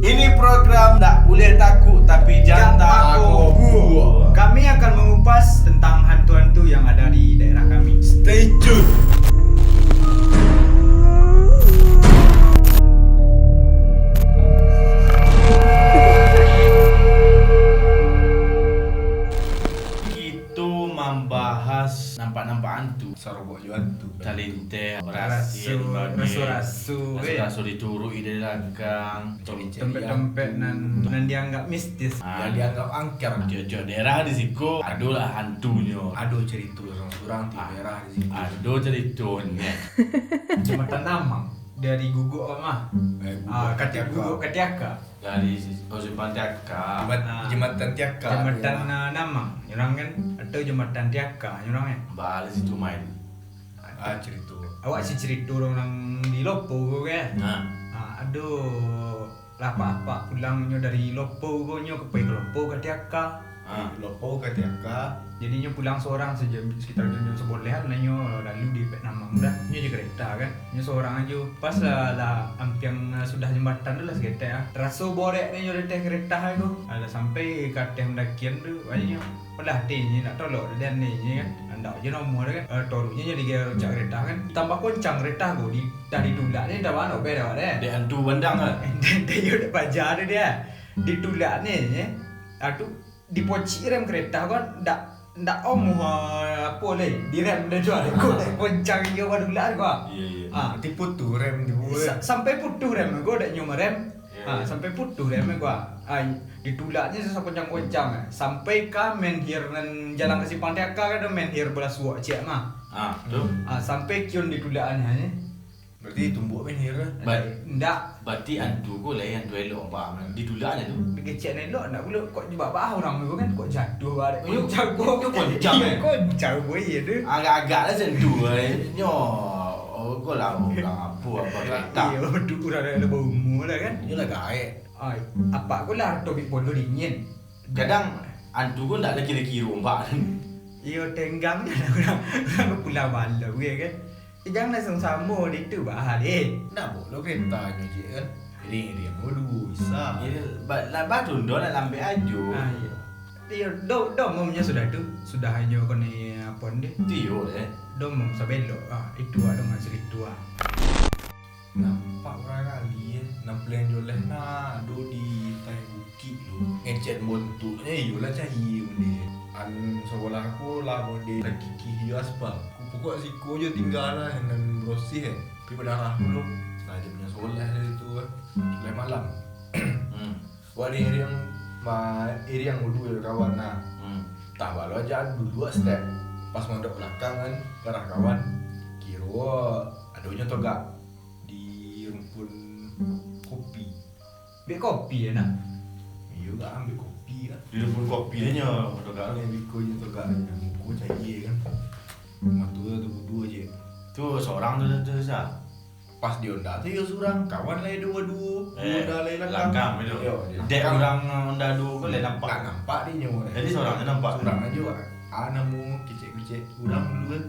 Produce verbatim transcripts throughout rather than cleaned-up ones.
Ini program tak boleh takut tapi jangan takut. Kami akan mengupas tentang hantu-hantu yang ada di daerah kami. Stay tune. Kito mambahas nampak-nampak hantu. Sarobok jo hantu. Talinteh, raso, raso-raso, eh. Raso-raso dituruik dari balakang. Tompek-tompek nan, nan dianggap mistis. Ah. Nan dianggap angker. Tiok-tiok daerah di siko adolah hantunyo. Ado carito surang-surang tiok daerah di siko. Ado caritonyo. Jambatan Namang dari Guguk apa mah? Eh, Guguk Katiaka. Guguk Katiaka. Dari sis-, oh, Simpang Tiaka. Jembat-, Jambatan Tiaka, Jambatan, ah, Namang. Nyo urang kan, atau Jambatan Tiaka, nyo urang kan. Baa situ main. Ah, carito. Awak si carito urang di Lopo ko kan? Nah. Ah, ado lah apak-apak pulang nyo dari Lopo ko, nyo ka pai ka Lopo ka Tiaka. Ah. Lopo ka Tiaka. Jadi nyo pulang sorang sajo, sekitar jam, jam sabaleh lah, nyo lalu di Pek Namang dah. Nyo jo kereta kan. Nyo sorang ajo. Pas lah, lah ampiang, ah, sudah jambatan tu lah saketek ah. Taraso borek nyo di ateh kereta tu. Alah sampai ka ateh pandakian tu, akhirnyo Padah ati nyo nak tolok, dan ni nyo kan. Andak je nomor kan. Eh, toruknyo jadi gaya roncak kereta kan. Tambah koncang kereta ko, di, dah ditulak ni, dah banok beda deh. Dek hantu bandang kan? Dek, dek yo dek paja tu dia. Ditulak ni, nyo. Ah, tu, dipocik rem kereta ko, ndak, ndak omoh, eh, apo lai. Direm dah jual ko, dek koncang iyo badulak ko. Iya, iya. Ah. Nanti putuh rem tu. Sa-, sampai putuh rem ko, dek nyo marem. Iya, iya. Ah, sampai putuh rem ko. Ah, ditulaknyo sakoncang-koncang, eh. Sampai ka menhir nan jalan ka Simpang Tiaka kan, ado menhir balah suok ciek mah. Ah, tu. Ah, sampai kion ditulakannyo, eh. Berarti tumbuak menhir lah. Ba-, ndak. Berarti hantu ko lain hantu elok, apo, ditulaknyo tu. Dikecek elok, ndak pulo kok jebak bah urang tu kan, kok jatuah barek. Iyo, koncang ko. Itu koncang, eh. Koncang ko, iyo tu. Agak-agak lah macam tu, eh. Nyo, oh, ko lah urang apo, apo kereta. Iyo, tu urang dah baumur lah kan. Iyo lah gaek. Ai, apak ko lah tobik pondok dingin. Kadang hantu ko ndak ado kiro-kiro, Pak. Iyo, tenggang je lah urang, urang pulang malam, ya kan? Eh, jangan langsung samo di tu, bah, deh. Ndak boleh keretanyo je kan. Iring-iring dulu, bisa. Iyo, ba-, lah, bah, tunda nak lambek ajo. Ah, iyo. Iyo, do-, domomnyo sudah tu, sudah ajo kene apo ni? Tiyo, eh. Domom sabelok, ah, itu ado nggak cerita, ah. Nampak barangkali, eh, nan paliang joleh nah, ado di ateh bukik tu. Ngecek bontuknyo iyolah cayie bana. An sabalah ko lah model takikih iyo aspal. Ku pokok siko jo tingga lah nan barosih, eh. Tapi badarah pulo. Nah, jam nyo soleh dari tu, eh. Soleh malam. Hmm. Wak iriang, ma-, iriang dulu jo kawan nah. Hmm. Tah balo aja dulu step. Pas mondok balakang kan, ka arah kawan. Kiro adonyo togak. Di rumpun kopi. Ambiak kopi, yo, nah? Iyo, gak ambiak kopi, kan. Di rumpun kopi nyo, motor gak. Ambiak biko nyo togak, muko cayie, kan. Mato tu budu aje. Tu sorang tu, tu, tu, sa? Pas di Honda tu, yo, surang. Kawan lai duo-duo. Eh, Honda lai lakang. Lakang itu. Yo, di lakang. Dek urang Honda duo ko lai nampak. Ndak nampak dinyo, eh. Jadi sorang tu nampak. Surang ajo, ah, namo kicek-kicek urang dulu, kan.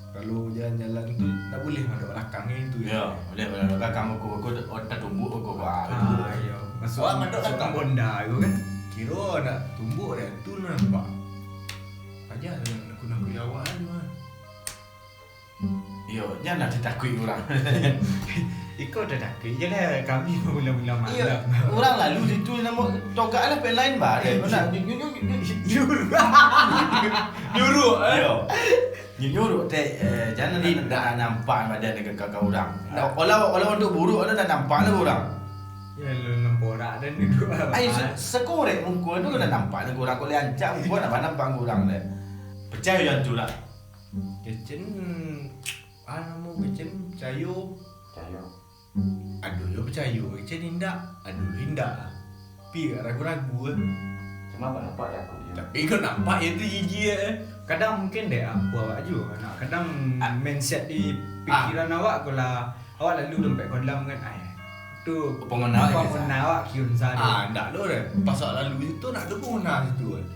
Kalau jalan-jalan tu, ndak buliah mandok balakang tu, yo. Yo, buliah mandok balakang, beko, beko, oh, tatumbuk, beko, bah. Ah, iyo. Masuak, awak mandok masuak balakang. Honda tu, kan? Kiro nak tumbuk dek tu lah nampak. Aja nak kunang kuliah awak tu, ah. Iyo, janlah ditakuik urang. Iko tatakuik je lah, kami mula-mula malam. Iyo, urang lalu situ namo togak lah, pek lain bah. Eh, nak nyu-, nyu-, nyu-, nyu-, nyuruh. Nyuruh, eh? Iyo. Nyu-, nyuruh, teh, eh, jangan indak nampak badan ka, ka, ka urang. Indak. Olah, olah untuk buruk, olah dah nampak lah urang. Ya, lu nampak dan duduk. Ai, se-, sekorek muko tu dah nampak lah urang, kok liancak muko nak nampak urang deh. Percaya jangan tu lah. Kecen, ah, namo kecen, picayo. Picayo. Ado yo picayo, kecen indak. Ado yo indak. Pi ragu-ragu, eh. Cuma kok nampak yo aku, yo. Tapi kok nampak yo tu jijik, eh. Kadang mungkin dek apo awak juo, nah, kadang, ah, mindset di, ah, pikiran awak ko lah, awak lalu dompet kolam kan, ai. Tu pangana awak, pangana awak kiun sa tu. Ah, ndak lo deh. Pas awak lalu situ, ndak ado pangana situ, eh.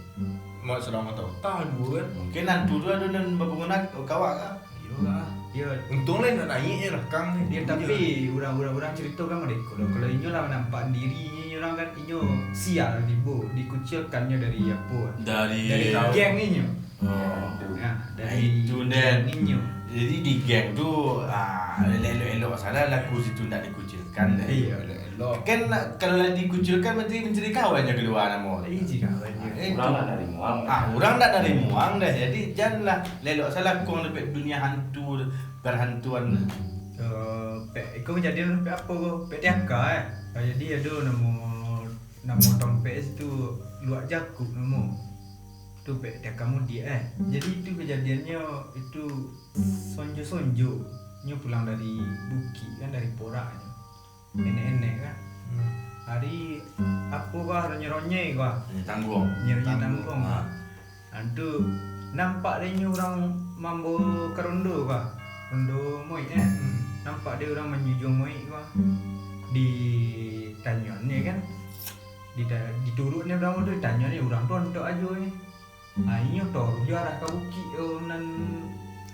Mak sadang matau-tau dulu kan. Mungkin hantu tu ado nan bapangana ka awak kah? Iyo lah. Iyo. Untuang lah indak naiak je lah, kang. Iyo, tapi urang-urang, urang carito kan model iko doh. Kalau inyo lah nampak diri inyo, inyo Urang kan inyo sial tibo, dikucilkannyo dari apo? Dari, dari geng inyo. Oh. Nah, dari itu, geng inyo. Jadi di geng tu, ah, elok-elok salah laku situ ndak dikucilkan, dah. Iyo. Elok-elok. Kan nak, kalau lah dikucilkan, berarti mencari kawan je kalua namo. Iyo, kawan je. Ah, itu. Urang nak narimo. Ah, urang nak narimo dah. Jadi, janlah elok salah kong dapek dunia hantu, perhantuan. Eh, pek, iko kejadian pek apo ko? Pek T K, eh. Ah, jadi ado namo, namo tompek situ Luak Jakuk namo. Tu pek T K mudiak, eh. Jadi itu kejadiannyo itu sonjo-sonjo. Nyo pulang dari bukik kan, dari porak nyo. Enek-enek kan. Hmm. Ari apo ko, ronyo-ronyo ko. Ronyo tangguang. Ronyo tangguang ko. Ah. Antu nampak dek inyo urang mambawa ka rondo ko, rondo moik, eh. Hmm. Nampak dek urang manjujuang moik ko. Ditanyonyo kan. Dita-, dituruiknyo urang tu, ditanyonyo urang tu ontok ajo nyo. Ah, inyo taruih jo arah ka bukik tu nan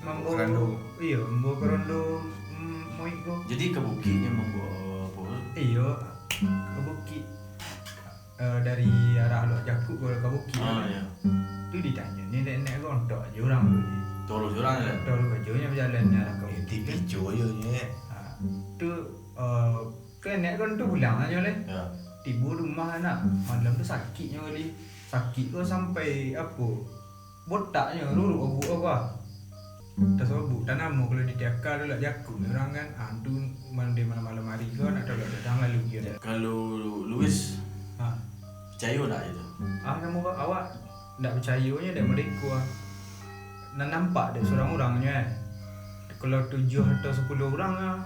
mambawa, iyo, mambawa ka rondo, mm, moik ko. Jadi ka bukik nyo mambawa apo? Iyo, ka bukik. Eh, dari arah Luak Jakuk ka, ka bukik. Ah, iyo. Tu ditanyonyo dek enek ko, ontok ajo urang tu. Taruih urang tu. Taruih ajo nyo bajalan arah ka bukik. Eh, tipico ajo nyo, eh. Ah, tu, eh, kan enek ko tu pulang nyo lai. Yo. Tibo rumah nak, malam tu sakik nyo gali. Sakik ko sampai apo? Botak nyo, ruruik abuak apo. Tasobok, tanamo kalau di T K tu Luak Jakuk urang kan. Ah, tu malam, malam-malam hari ko nak tolak datang lalu dia. Kalau Luis, ha, picayo ndak itu? Ah, namo ko, awak ndak picayo nyo dek mereka, ah. Nan nampak dek surang urang nyo, eh. Kalau tujuah atau sapuluah urang, ah,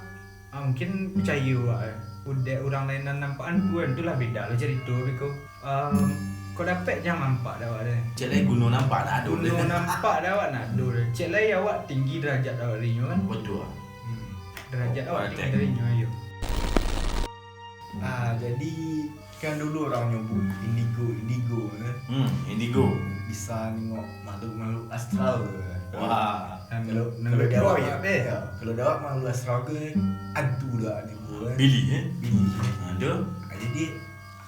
Ah, mungkin picayo awak, eh. Dek urang lain nan nampak antu kan, tu lah beda lah carito, beko. Ehm, kok dapek jan nampak dek awak deh. Cek lai guno nampak nak ado deh. Guno nampak dek awak nak ado deh. Cek lai awak tinggi derajat awak dari inyo kan. Batua. Hmm. Derajat awak tinggi dari inyo, iyo. Ah, jadi, kan dulu urang nyobuik indigo, indigo, kan? Hmm, indigo. Bisa nengok makhluk-makhluk astral tu, kan? Wah. Kalau, kalau di awak, eh, ya, kalau di awak makhluk astral tu, kan, antu dah tibo, kan? Bili, eh? Bili, kan? Ha, tu. Ah, jadi,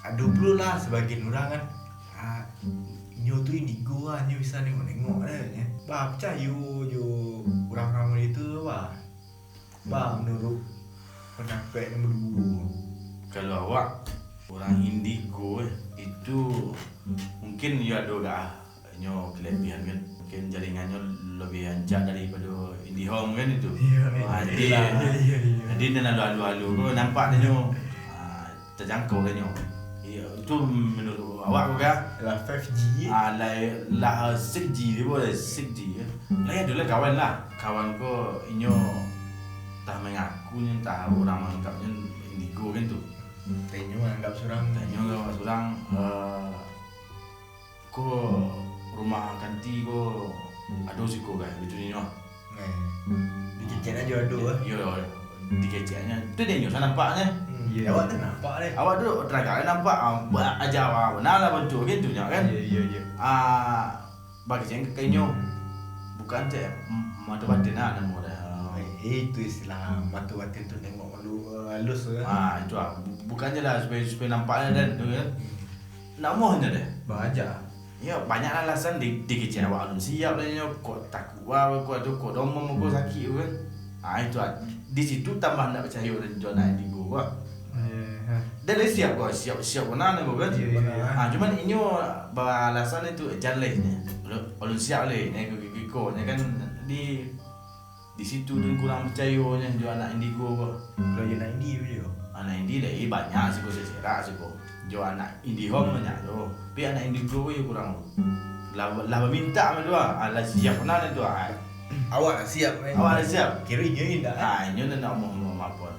ado pulo lah sabagian urang, kan, ah, inyo tu indigo lah, inyo bisa nengok-nengok dah, kan? Bah, picayo jo urang-urang itu, bah. Bah, menurut pandapek nan baduo? Kalau awak, urang indigo, eh, itu mungkin yo ado gak, ah, nyo kelebihan kan. Mungkin jaringannyo lebih rancak daripado IndiHome kan itu. Iyo, iyo. Ah, jadi, iyo, iyo, iyo. Jadi nan alu-alu ko nampak dek nyo. Ah, tajangkau kan nyo. Iyo, itu menurut awak ko kah? Lah five G. Ah, lah, lah six G deh, boh, six G, ya. Lah, ya, dulu kawan lah. Kawan ko inyo tah mangaku nyo, tah urang manganggap nyo indigo kan tu. Tah inyo manganggap surang. Tah inyo manganggap surang, eh, Ko rumah kanti ko ado siko kan, gitu nyo. Eh, dikecek ajo ado, eh. Yo, dikeceknyo. Tu dek nyo sa nampak nyo. Hmm, iyo. Awak tu nampak deh. Awak tu teragak nampak, ah, ba-, aja awak bana lah bantuak gitu nyo kan. Iyo, iyo, iyo. Ah, bakecek ka inyo. Bukan cek, m-, mato batin lah namo dah. Eh, itu istilah mato batin tu nengok malu, eh, halus tu kan. Ah, itu ah. Bu-, bukan je lah supaya, supaya nampak lah dan tu kan. Hmm. Nak amuahnyo deh. Baaja. Yo, banyak alasan di, dikecek awak alun siap lah nyo, kok takuik wah, kok ado, kok domom, kok sakik tu kan. Ha, itu ah. Di situ tambah ndak picayo dan jo anak indigo ko. Eh, ha. Dah lah siap ko, siap, siap bana ko kan. Iyo, iyo, iyo. Ha, cuman inyo baalasan itu, eh, jan lah nyo. Alun, alun siap lah nyo, ko, ko, ko, nyo kan di Di situ tu kurang picayo nyo jo anak indigo ko. Kalau jo anak indi tu jo? Anak indi lai banyak siko, serak siko. Jo anak IndiHome banyak tu. Tapi anak indigo ko yo kurang. Lah, lah bamintak tu ah. Ah, lah siap bana tu ah. Awak lah siap, eh. Awak lah siap. Kiro inyo indak, eh? Ah, inyo nak mau, mau apa?